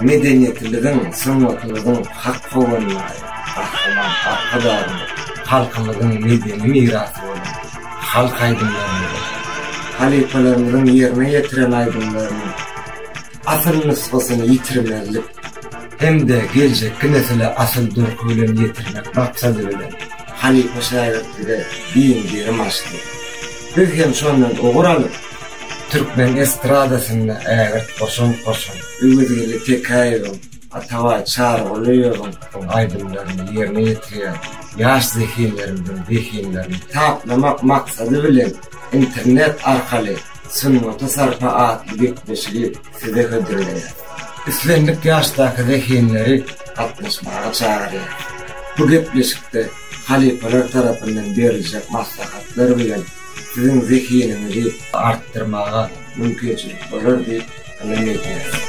Medeniýetimiziň, sungatymyzyň hak howandary Gahryman Arkadagymyz halkymyzyň medeni mirasy bolan halk aýdymlarymyzy, halypalarymyzyň ýerine ýetiren aýdymlarynyň asyl nusgasyny ýitirmezlik hem-de geljekki nesile asyl durky bilen ýetirmek maksady bilen halypa-şägirtlige giň gerim açdy. Biz hem şondan ugur alyp, türkmen estradasynda ägirt goşant goşan Öwezgeldi Tekäýewiň, Atabaý Çarygulyýewiň aýdymlaryny ýerine ýetirýän ýaş zehinlerimiziň zehinlerini taplamak maksady bilen internet arkaly Sungata sarpa atly gepleşigi size hödürleýär. Islendik ýaşdaky zehinleri gatnaşmaga çagyrýar. Bu gepleşikde halypalar tarapyndan beriljek maslahatlar bilen siziň zehiniňizi artdyrmaga mümkinçilik bolar diýip ynam edýäris.